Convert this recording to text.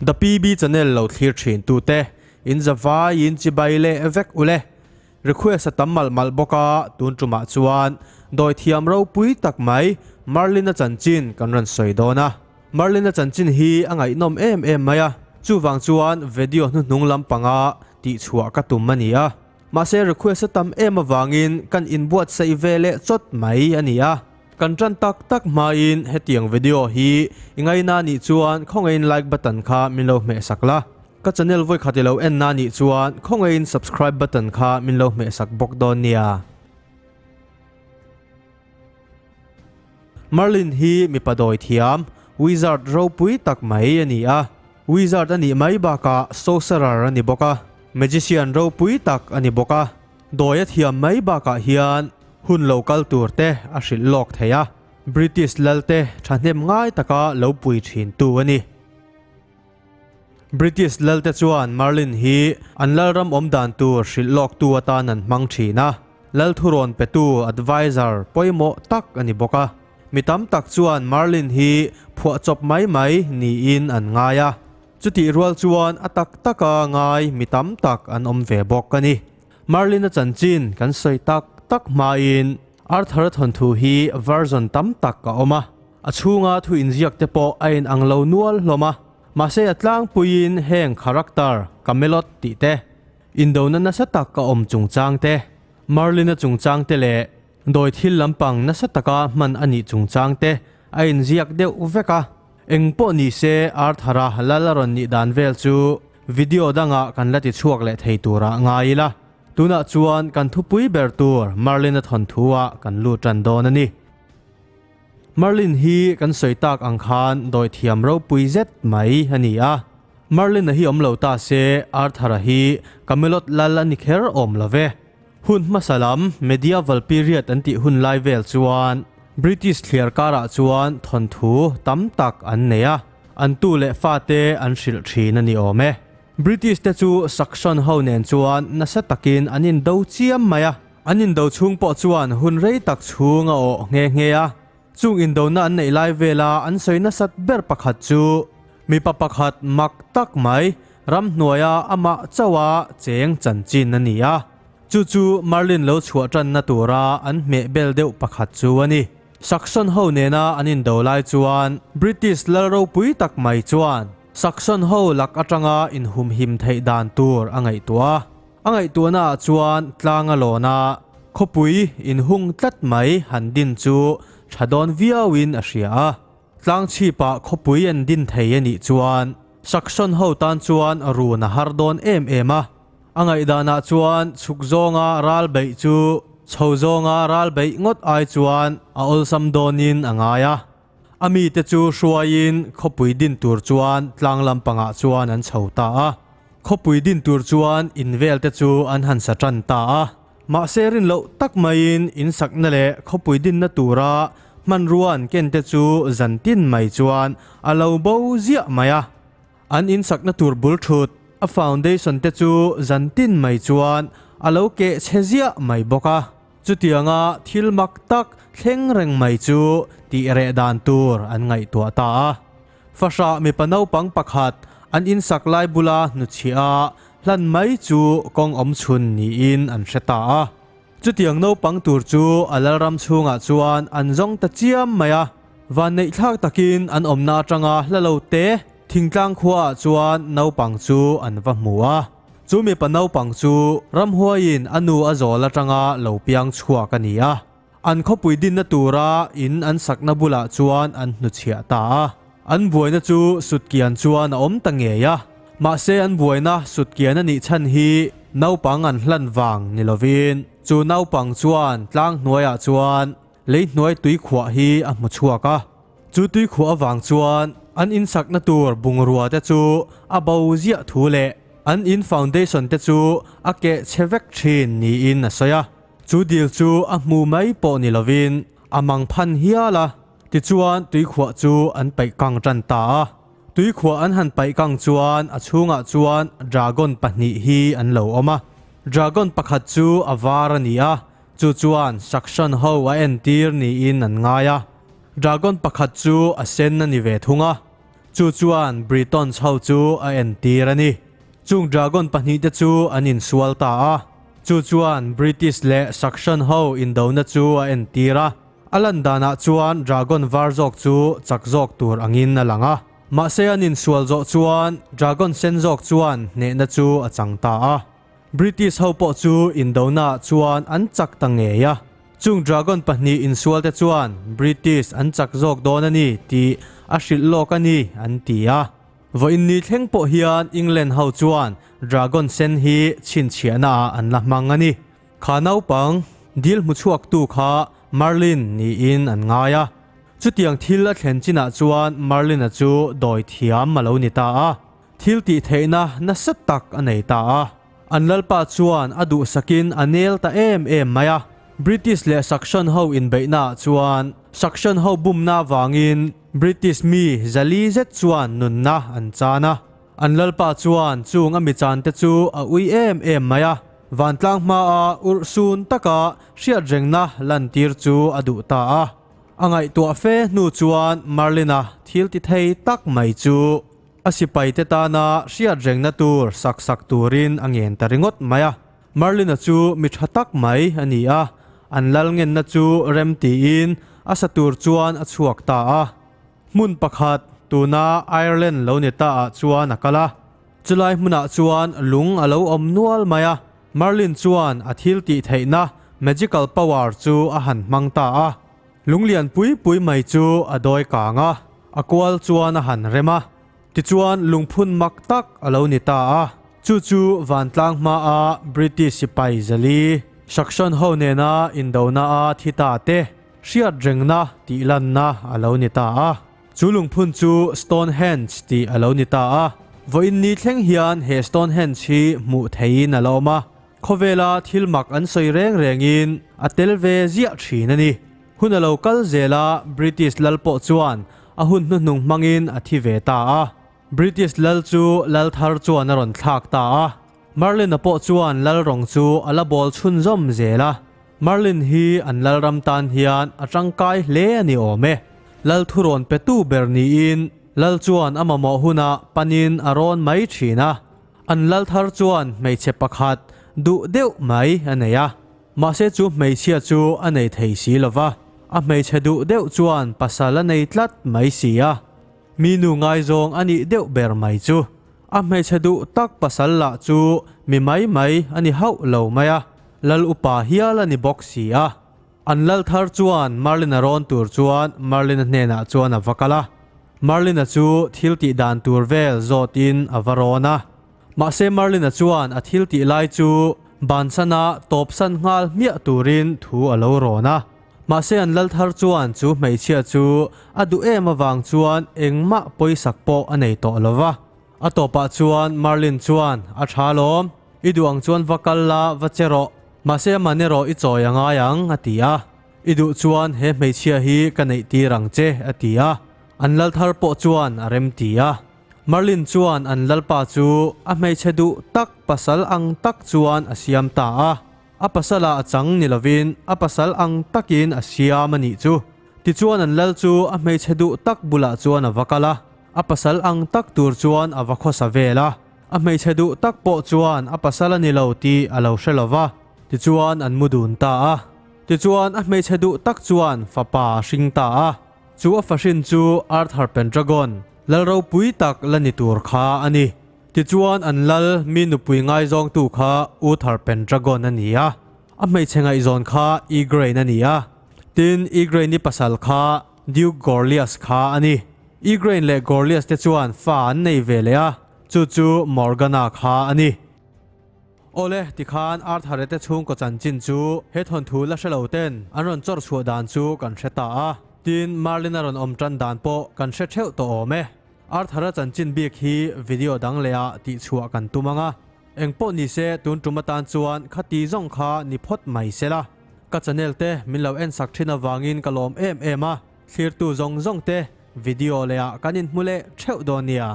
The PB channel lo thlir thin tute in zavai in chibai leh vek ule. Request a tam malh malh bawk a, tun tumah chuan dawithiam ropui tak mai Merlin-a chanchin kan rawn sawi dawn a. Merlin-a chanchin hi a ngaihnawm em em mai a, chuvang chuan video hnuhnung lampanga tihchhuah ka tum a ni a. Mahse request a tam em avangin kan inbuatsaih ve leh chawt mai a ni a. Kan tan tak tak hmain hetiang video hi i ngaina nih chuan khawngaihin like button kha min lo hmehsak la. Ka channel vawikhat i lo en na nih chuan khawngaihin subscribe button kha min lo hmehsak bawk dawn nia. Merlin hi mipa dawi thiam, wizard ropui tak mai a ni a. Wizard a nih mai bakah sorcerer a ni bawk a, magician ropui tak a ni bawk a. Dawi a thiam mai bakah hian hun lo kal tur te a hrilh lawk thei a, British lal te thahnem ngai taka lo pui thin tu a ni. British lalte chuan Merlin hi an lalram awm dan tur hrilh lawktu atan an hmang thin a, lal thurawn petu, advisor, pawimawh tak a ni bawk a. Mi tam tak chuan Merlin hi phuahchawp mai mai niin an ngai a, chutih rual chuan a tak taka ngai mi tam tak an awm ve bawk a ni. Merlin-a chanchin kan sawi tak tak hmain Arthur-a thawnthu hi version tam tak a awm a. A chhunga thu inziak te pawh a in ang lo nual hlawm a, mahse a tlangpuiin heng character Camelot tih te, indona nasa tak a awm chungchang te, Merlin-a chungchang te leh dawi thil lampang nasa taka hman a nih chungchang te a inziak deuh vek a. Eng pawh ni se Arthur-a lal a rawn nih dan vel chu video dangah kan la ti chhuak leh thei turah ngai ila. Tunah chuan kan thupui ber tur Merlin-a thawnthu-ah kan lut tan dawn a ni. Merlin hi kan sawi tak ang khan dawithiam ropui zet mai a ni a. Merlin-a hi awm lo ta se Arthur-a hi Camelot lal a ni kher awm lo ve. Hun hmasa lam Medieval period an tih hun lai vel chuan British thliar karah chuan thawnthu tam tak an nei a, an tu leh fate an hrilh thin a ni awm e. British te chu Saxon ho nen chuan nasa takin an indo chiam mai a. An indo chhung pawh chuan hun rei tak chhung a awh nghe nghe a, chung indona an neih lai vela an sawi nasat ber pakhat chu mipa pakhat mak tak mai ramhnuaia amah chauha cheng chanchin a ni a, chu chu Merlin lo chhuah tanna tura an hmeh bel deuh pakhat chu a ni. Saxon ho nena an indo lai chuan British lal ropui tak mai chuan Saxon ho lak atanga inhumhim theih dan tur a ngaihtuah a. A ngaihtuahna ah chuan tlang a lawn a, khawpui inhung tlat mai han din chu tha dawn viauin a hria a. Tlang chhipah khawpui an din thei a nih chuan Saxon ho tan chuan run a har dawn em em a. A ngaihdanah chuan chhuk zawnga ral beih chu chho zawnga ral beih ngawt ai chuan a awlsam dawnin a ngai a. A mite chu hruaiin khawpui din tur chuan tlang lampangah chuan an chho ta a. Khawpui din tur chuan in velte chu an han sa tan ta a. Mahse rin loh tak maiin in sakna leh khawpui dinna tura hmanrua an kente chu zan tin mai chuan a lo bo ziah mai a. An in sakna tur bul thut, a foundation te chu zan tin mai chuan a lo keh chhe ziah mai bawk a. Chutianga thil mak tak thleng reng mai chu tih reh dan tur an ngaihtuah ta a. Fahrah mipa naupang pakhat an insak lai bula hnuchhiah a hlan mai chu kawng awm chhun niin an hre ta a. Chutiang naupang tur chu a lalram chhungah chuan an zawng ta chiam mai a. Vanneihthlak takin an awmna atanga hla lo te thingtlang khuaah chuan naupang chu an va hmu a. Chu mipa naupang chu ramhuaiin a nu a zawl atanga lo piang chhuak a ni a. An khawpui dinna tura in an sakna bulah chuan an hnuchhiah ta a. An buaina chu sutkian chuan a awm ta ngei a. Mahse an buaina sutkian a nih chhan hi naupang an hlan vang ni lovin chu naupang chuan tlang hnuaiah chuan lei hnuai tuikhuah hi a hmu chhuak a. Chu tuikhuah avang chuan an insakna tur bungrua te chu a bo ziah thu leh an in foundation te chu a keh chhe vek thin niin a sawi a. Chu dil chu a hmu mai pawh ni lovin a mang phan hial a, tichuan tuikhuah chu an paih kang tan ta a. Tuikhuah an han paih kang chuan a chhungah chuan dragon pahnih hi an lo awm a. Dragon pakhat chu a var a ni a, chu chuan Saxon ho a entir niin an ngai a. Dragon pakhat chu a sen a ni ve thung a. Chu chuan Britons ho chu a entir a ni. Chung dragon pahnihte chu an insual ta a. Chu chuan British leh Saxon ho indona chu a entir a. A lan danah chuan dragon var zawk chu chak zawk tur angin a lang a. Mahse an insual zawh chuan dragon sen zawk chuan hnehna chu a chang ta a. British ho pawh chu indonaah chuan an chak ta ngei a. Chung dragon pahnih insualte chuan British an chak zawk dawn a ni tih a hrilh lawk a ni an ti a. Vawiin ni thleng pawh hian England ho chuan dragon sen hi chhinchhiahnaah an la hmang a ni. Kha naupang dil hmu chhuaktu kha Merlin niin an ngai a. Chutiang thil a thlen chinah chuan Merlin-a chu dawi thiam a lo ni ta a. Thil tih theihna nasa tak a nei ta a. An lalpa chuan a duhsakin a nel ta em em mai a. British leh Saxon ho inbeihnaah chuan Saxon ho bumna avangin British mi zali zet chuan nunna an chan a. An lalpa chuan chung a mi chante chu a ui em em mai a. Vantlang hmaa urhsun taka hriatrengna lantir chu a duh ta a. A ngaihtuah fe hnu chuan Merlin-a thil ti thei tak mai chu A sipaite tana hriat rengna tur sak sak turin a ngen ta ringawt mai a. Merlin-a chu mi tha tak mai a ni a, an lal ngenna chu rem tiin a sa tur chuan a chhuak ta a. Hmun pakhat, tuna Ireland lo ni ta ah chuan a kal a. Chulai hmunah chuan lung a lo awm nual mai a. Merlin chuan a thil tih theihna, magical power, chu a han hmang ta a. Lunglian pui pui mai chu a dawi kang a, a kual chuan a han rem a. Tichuan lungphun mak tak a lo ni ta a, chu chu vantlang hmaa British sipai zali Saxon ho nena indona a thi ta te hriat rengna tih lanna a lo ni ta a. Chu lungphun chu Stonehenge tih a lo ni ta a. Vawiin ni thleng hian he Stonehenge hi hmuh theihin a la awm a. Khawvela thil mak an sawi reng rengin a tel ve ziah thin a ni. Hun a lo kal zel a, British lal pawh chuan a hun hnuhnung hmangin a thi ve ta a. British lal chu lal thar chuan a rawn thlak ta a. Merlin-a pawh chuan lal rawng chu a la bawl chhunzawm zel a. Merlin hi an lalram tan hian a tangkai hle a ni awm e. Lal thurawn petu ber niin lal chuan a mamawh hunah panin a rawn mai thin a. An lal thar chuan hmeichhe pakhat duh deuh mai a nei a, mahse chu hmeichhia chu a nei thei si lo va, a hmeichhe duh deuh chuan pasal a nei tlat mai si a, mi nu ngaizawng a nih deuh ber mai chu. A hmeichhe duh tak pasal lah chu mi mai mai a ni hauh lo mai a, lal upa hial a ni bawk si a. An lal thar chuan Merlin-a rawn tur chuan Merlin-a hnenah chuan a va kal a. Merlin-a chu thil tih dan tur vel zawtin a va rawn a. Mahse Merlin-a chuan a thil tih lai chu bansana tawpsan nghal hmiah turin thu a lo rawn a. Mahse an lal thar chuan chu hmeichhia chu a duh em avang chuan engmah pawisak pawh a nei tawh lo va. A tawpah chuan Merlin chuan, A tha lawm, i duh ang chuan va kal la, va che rawh. Mahse aman erawh i chawi a ngai ang, a ti a. I duh chuan he hmeichhia hi ka neih tir ang che, a ti a. An lal thar pawh chuan a rem ti a. Merlin chuan an lalpa chu a hmeichhe duh tak pasal ang tak chuan a siam ta a. A pasala a chang ni lovin a pasal ang takin a siam a nih chu. Tichuan an lal chu a hmeichhe duh tak bulah chuan a va kal a. A pasal ang tak tur chuan a va khawsa vel a, a hmeichhe duh tak pawh chuan a pasal a ni lo tih a lo hre lo va, tichuan an mu dun ta a. Tichuan a hmeichhe duh tak chuan fapa a hring ta a, chu a fahrin chu Arthur Pendragon, lal ropui tak la ni tur kha a ni. Tichuan an lal mi nupui ngaizawngtu kha Uther Pendragon a ni a, a hmeichhe ngaihzawn kha Igraine a ni a, tin Igraine-i pasal kha Duke Gorlias kha a ni. Igraine leh Gorlias te chuan fa an nei ve leh a, chu chu Morgana kha a ni. Awle, tikhan Arthur-a te chhungkaw chanchin chu he thawnthu la hre lo ten an rawn chawr chhuah dan chu kan hre ta a. Tin, Merlin-a rawn awm tan dan pawh kan hre theuh tawh awm e. Arthur-a chanchin bik hi video dang leh ah tih chhuah kan tum ang a. Engpawh ni se tun tum atan chuan khati zawng kha ni phawt mai se la. Ka channel te min lo en sak thin avangin ka lawm em em a, thlirtu zawng zawng te video leh ah kan inhmu leh theuh dawn nia.